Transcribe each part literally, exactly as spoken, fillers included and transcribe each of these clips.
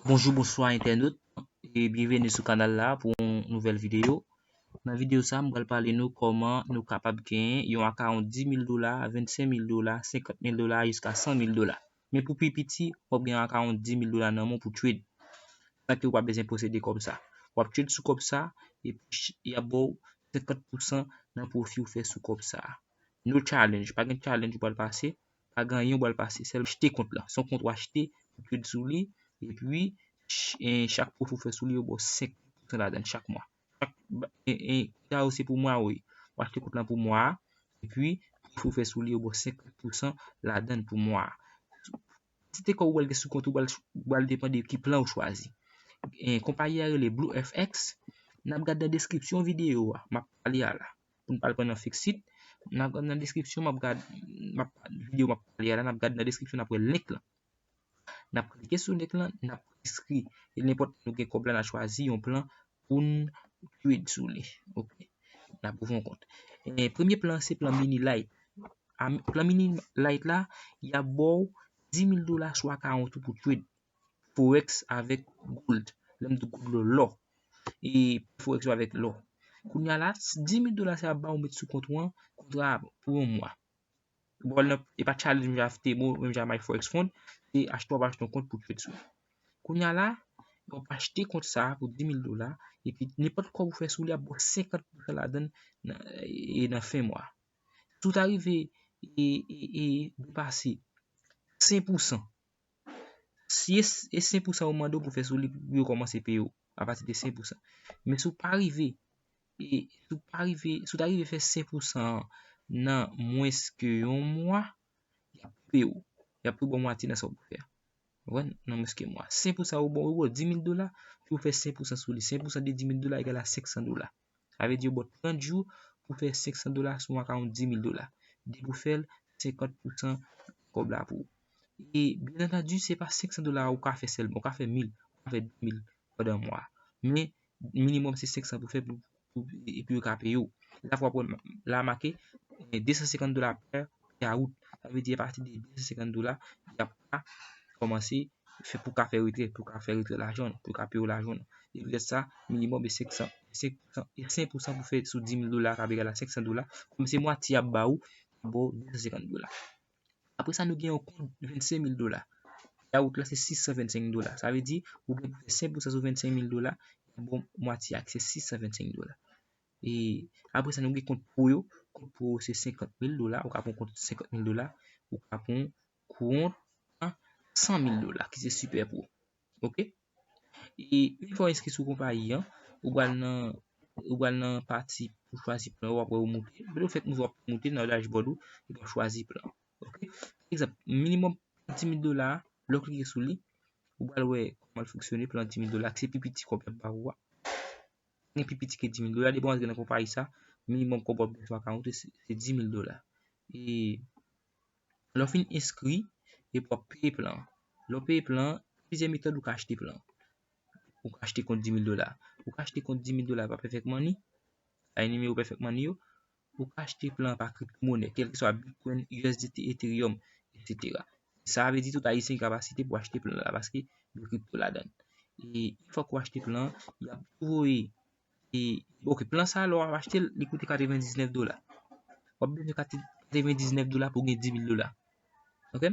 Bonjou, bonswa entènot, e byenveni sou kanal la pou yon nouvèl videyo. Nan videyo sa, m pral pale nou kòman nou kapab genyen yon akawont dis mil dola, vennsenk mil dola, senkant mil dola, jiska san mil dola. Men pou pi piti, w ap gen yon akawont dis mil dola nan men w pou trade. Sa ke w pa bezwen posede kòb sa. W ap trade sou kòb sa, epi ch- y ap ba w senkant pousan nan pwofi w fè sou kòb sa. No challenge, pa gen challenge ou pral pase, pa gen anyen ou pral pase, sèl achte kont lan. Se yon kont w achte, ou trade sou li, epi ch- e chak pwofi w fè sou li, yo ba w senkant pousan ladan l chak mwa. Chak, e, e, sa yo se pou mwa yo ye. W achte kont lan pou mwa a, epi pwofi w fè sou li, yo ba w senkant pousan ladan l pou mwa a. Kantite kòb ou pral gen sou kont ou pral, pral depann de ki plan ou chwazi. E, konpayi a rele Blue F X. N ap gade nan deskripsyon videyo a, m ap pale a la. Pou n pral pran nan Fixit, n ap gade nan deskripsyon, m ap gade, m ap, videyo m ap pale a la, n ap gade nan deskripsyon, n ap wè link lan. N ap klike sou link lan, n ap enskri. E nenpòt nou gen kòb la, n a chwazi yon plan pou n trade sou li. Ok. N ap ouvri yon kont. E, premye plan, se plan Mini Light. A, plan Mini Light la, y ap ba w dis mil dola sou akawont ou pou trade Forex avèk gold. Lè m di gold, lò, lò. E Forex yo avèk lò. Kounye a la, dis mil dola sa y ap ba w met sou kont ou an, kontra pou yon mwa. Bon, nan, e pa challenge m ap achte, bon, menm jan My Forex Fund, se achte w ap achte yon kont pou trade sou li. Kounye a la, w ap achte kont sa a pou dis mil dola, epi nenpòt kòb ou fè sou li ap ba w senkant pousan ladan l nan, e nan fen mwa. Si w ta rive e, e, e depase senk pousan, si e, e senk pousan yo mande w pou fè sou li, pou yo kòmanse peye w apati de senk pousan. Men si w pa rive, e si w pa rive, si w ta rive fè senk pousan an nan mwens ke yon mwa, y ap koupe w. Y ap koupe w mwatye nan sa w pou fè a. Ou konprann? Nan mwens ke mwa. Senk pousan yo ba w, yo ba w dis mil dola, pou w fè senk pousan sou li. Senk pousan de dis mil dola egal a senk san dola. Sa vle di yo ba w trant jou pou fè senk san dola sou yon akawont dis mil dola. Depi w fè l, senkant pousan kòb la pou ou. E, byen antandi, se pa senk san dola ou ka fè sèlman, ou ka fè mil, ou ka fè de mil pandan mwa. Men, minimòm se senk san pou fè pou, pou, epi yo ka peye w. La fwa pou la make, e, de san senkant dola pè, pè a wout. Sa vle di, apati de de san senkant dola, y ap ka kòmanse fè pou ka fè retrè, pou ka fè retrè lajan, pou ka peye w lajan. E poutèt sa, minimòm e senk san, senk pousan, e senk pousan pou fè sou dis mil dola, k ap egal a senk san dola. Kòm se mwatye y ap ba ou, y ap ba w de san senkant dola. Apre sa, nou gen yon kont vennsenk mil dola. Pè a wout la, se sis san vennsenk dola. Sa vle di, ou gen pou fè senk pousan sou vennsenk mil dola, y ap ba w mwatye a, ki se sis san vennsenk dola. E apre sa, nou gen kont pro yo. Kont pro yo, se senkant mil dola. Ou ka pran kont senkant mil dola. Ou ka pran kont san mil dola, ki se Super Pro. Ok? E yon fwa w enskri sou konpayi an, ou pral nan, ou pral nan pati pou chwazi plan, w ap wè ou moute. Lè w fèk moute, w ap moute nan dashboard ou, epi w ap chwazi plan. Ok? Pa egzanp, minimòm plan dis mil dola, lè w klike sou li, ou pral wè kòman l fonksyone, plan dis mil dola, ki se pi piti kòb y ap ba ou a. Gen pi piti ke dis mil dola, depi w antre nan konpayi sa, minimòm kòb w ap gen sou akawont ou se, se dis mil dola. E lè w fin enskri, epi w ap peye plan an. Lè w peye plan an, plizyè metòd ou ka achte plan an. Ou ka achte kont dis mil dola. Ou ka achte kont dis mil dola pa Perfect Money. Ay nimewo Perfect Money yo. Ou ka achte plan an pa kriptomonè, kèlkeswa Bitcoin, U S D T, Ethereum, et cetera. Sa vle di tout Ayisyen gen kapasite pou achte plan la, paske gen kripto ladan l. E yon fwa ke w achte plan an, y ap tou voye, e, ok, plan sa a, lè w ap achte l, li koute katrevendiznèf dola. W ap bezwen katrevendiznèf dola pou w gen dis mil dola. Ok?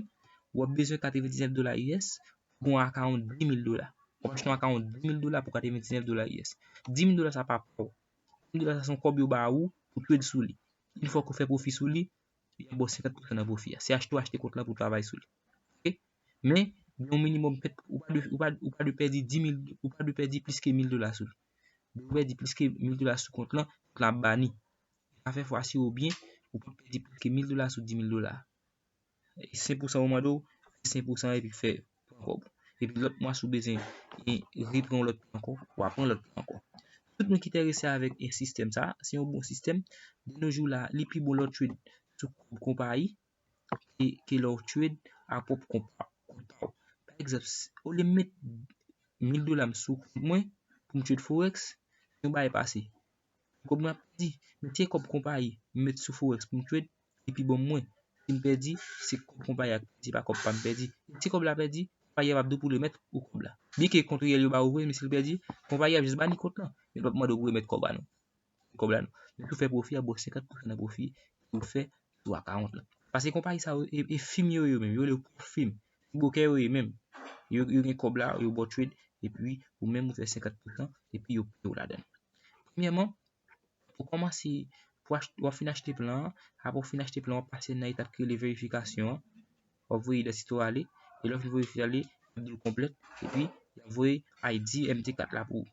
W ap bezwen katrevendiznèf dola U S pou w gen yon akawont dis mil dola. W ap achte yon akawont dis mil dola pou katrevendiznèf dola U S. Dis mil dola sa pa pa w. Dis mil dola sa se yon kòb yo ba ou pou trade sou li. Yon fwa ke w fè pwofi sou li, y ap ba w senkant pousan nan pwofi a. Se achte w achte kont lan pou w travay sou li. Ok? Men, gen yon minimòm pèt, ou pa dwe, ou pa, ou pa dwe pèdi dis mil, ou pa dwe pèdi plis ke mil dola sou li. Depi w pèdi plis ke mil dola sou kont lan, kont lan ap bani. Sa fè fwa si w byen, ou pa pèdi plis ke mil dola sou dis mil dola. Senk pousan yo mande w, fè senk pousan epi fè pran kòb ou. Epi lòt mwa si w bezwen e repran yon lòt plan ankò, w a pran lòt plan ankò. Tout moun ki enterese avèk e sistèm sa, se yon bon sistèm. De nos jours la, li pi bon lè w trade sou kòb konpayi ke, ke lè w trade a pwòp kont pa, kont pa w. Pa egzanp, olye m met mil dola m sou kont mwen pou m trade Forex, yon bagay pase. Kòb mwen ap pèdi. Men se kòb konpayi m met sou Forex pou m trade, li pi bon mwen. Si m pèdi, se kòb konpayi a k pèdi, pa kòb pa m pèdi. Si kòb la pèdi, konpayi a p ap di w pou remèt ou kòb la. Byen ke kont reyèl yo ba ou vre, men si l pèdi, konpayi a ap jis ba ni kont lan. Men l p ap mande w pou remèt kòb la non. Kòb la non. Men si w fè pwofi, y ap ba w senkant pousan nan pwofi ke w fè sou akawont lan. Paske konpayi sa yo, e, e fim yo ye yo menm, yo rele yo pwof fim. Brokè yo ye menm. Yo, yo gen kòb la, yo ba w trade, epi ou menm ou fè senkant pousan, epi yo peye w ladan l. Premyèman, pou kòmanse, pou achte, w ap fin achte plan an, apre w fin achte plan an, w ap pase nan etap ki rele verifikasyon an. W ap voye idantite w ale, e lè w fin voye idantite w ale, y ap di w konplèt, epi y ap voye I D M T kat la pou ou.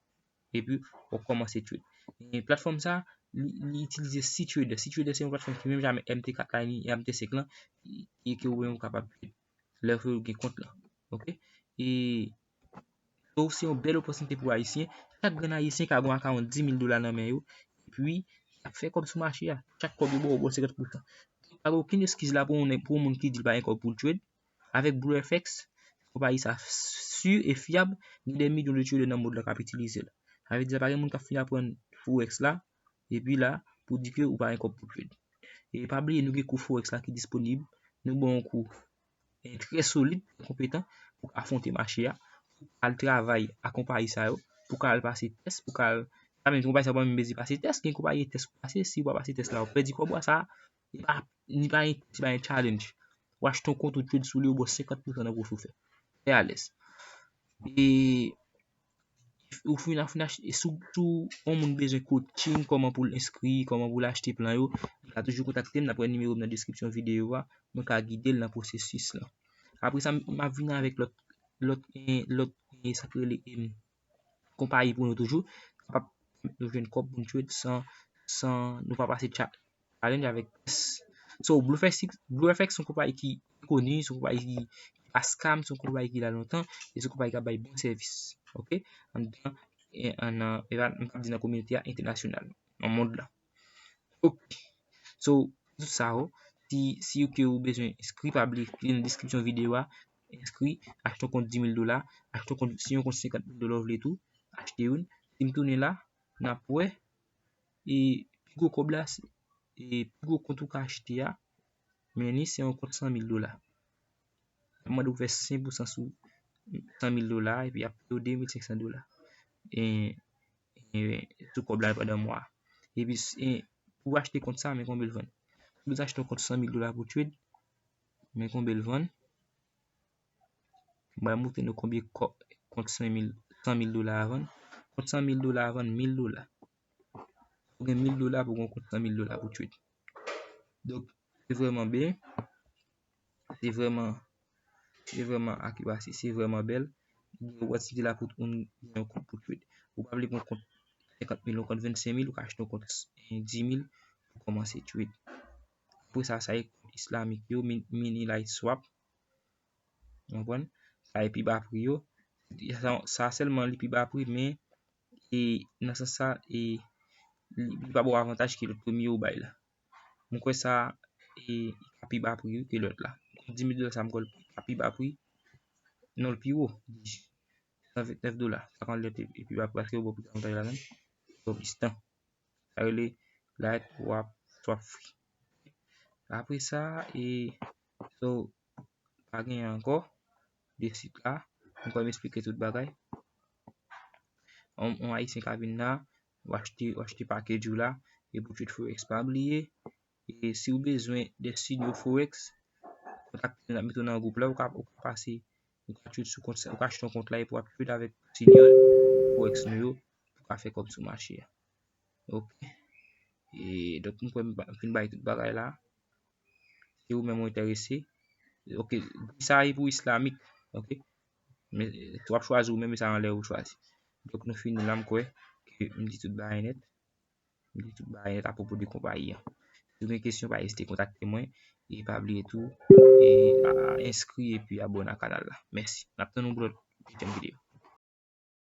Epi, w ap kòmanse trade. E platfòm sa, li, li itilize C-Trader. C-Trader se yon platfòm ki menm jan M T kat la, ni M T senk lan, e ke ou menm ou kapab trade. Lè ke ou gen kont lan. Oke? E, so, se yon bèl opòtinite pou Ayisyen. Chak grenn Ayisyen ka gen yon akawont dis mil dola nan men yo. Epi, y ap fè kòb sou mache a. Chak kòb yo ba w, ba w senkant pousan. Pa gen okenn eskiz la pou yon, pou yon moun ki di l pa gen kòb pou l trade. Avèk Blue F X, konpayi sa si e fyab, gen dè milyon de trader nan mond lan k ap itilize l. Sa vle di, pa gen moun k ap fin aprann Forex la, epi la, pou di ke ou pa gen kòb pou trade. E pa bliye, nou gen kou Forex la ki disponib. Nou ba w yon kou, eh, trè solid, trè konpetan, pou w ka afwonte mache a, pou w ka al travay ak konpayi sa yo, pou w ka al pase tès, pou w ka al, sa menm, konpayi sa yo pa menm bezwen pase tès, gen konpayi tès ou pase, si ou pa pase tès la, ou pèdi kòb ou a, sa, li pa, li pa yon, li pa yon challenge. Ou achte yon kont ou trade sou li, ou ba w senkant pousan nan pwofi w fè. Fè alèz. E ou fin, fin achte, e si, si yon moun bezwen coaching, kòman pou l enskri, kòman pou l achte plan yo, li ka toujou kontakte m, n ap wè nimewo m nan deskripsyon videyo a, mwen ka gide l nan pwosesis lan. Apre sa, m, m ap vin avèk lòt, lòt, eh, lòt, eh, sa k rele, em, konpayi pou nou toujou, kapab pèmèt nou jwenn kòb pou n trade san, san nou pa pase cha-, challenge avèk tès. So, Blue F X, Blue F X se yon konpayi ki koni, se yon konpayi ki pa scam, se yon konpayi ki la lontan, e se yon konpayi ki ap bay bon sèvis. Oke? Anndan, e, an, an, e pa, m p ap di nan kominote a, entènasyonal, nan mond lan. Oke. So, tout sa yo, si, si ou ke ou bezwen enskri, pa bliye klike nan deskripsyon videyo a, enskri, achte yon kont dis mil dola, achte yon kont, si yon kont senkant mil dola ou vle tou, achte youn. Si m tounen la, n ap wè, e pi gwo kòb la, se, e pi gwo kont ou ka achte a, men li se yon kont san mil dola. L ap mande w fè senk pousan sou san mil dola, epi y ap peye w de mil senk san dola. E, e, sou kòb la pandan mwa a. Epi, e, pou achte kont sa, men konbyen l vann. Si w bezwen achte yon kont san mil dola pou trade, men konbyen l vann. M pral montre nou konbyen kò-, kont san mil, san mil dola a vann. Kont san mil dola a vann mil dola. Ou gen mil dola pou gen yon kont san mil dola pou trade. Donk, se vrèman byen. Se vrèman, se vrèman akibase, se vrèman bèl. Gen opòtinite la pou tout moun gen yon kont pou trade. Ou pa vle pran kont senkant mil, yon kont vennsenk mil, ou ka achte yon kont, eh, dis mil pou kòmanse trade. Apre sa, sa e kont islamik yo, min-, mini light swap. Ou konprann? Sa e pi ba pri yo. Sa, sa sèlman li pi ba pri, men, e, nan sans sa, e, li, li pa ba w avantaj ke lòt premye ou bay la. Mwen kwè sa, e, li ka pi ba pri wi ke lòt la. Kont dis mil dola sa m kwè l ka pi ba pri. Non, l pi wo. San vennèf dola. Sa ka lè te pi ba pri paske yo ba w plis avantaj ladan l. Yo plis tan. Sa rele light swap, swap free. Apre sa, e, so, pa genyen ankò de sit la. Mwen kwè m esplike tout bagay. Yon, yon Ayisyen ka vin la, w achte, w achte package ou la, e pou trade Forex. Pa bliye, e si w bezwen de senior Forex, kontakte m, n ap mete w nan gwoup la, ou ka, ou ka pase, ou ka trade sou kont sa, ou ka achte yon kont la, epi w ap trade avèk senior Forex nou yo, pou w ka fè kòb sou mache a. Oke. E, donk, m kwè m ba-, m fin bay tout bagay la. Si ou menm ou enterese. Oke, sa e pou islamik. Oke. Men, e, w ap chwazi ou menm, e sa anlè ou chwazi. Donk, nou fini la, m kwè ke m di tout bagay nèt. M di tout bagay nèt apwopo de konpayi an. Si w gen kesyon, pa ezite kontakte mwen. E pa bliye tou, e, a, a, enskri epi abòne a kanal la. Mèsi. N ap tann nou pou lòt pwochèn videyo.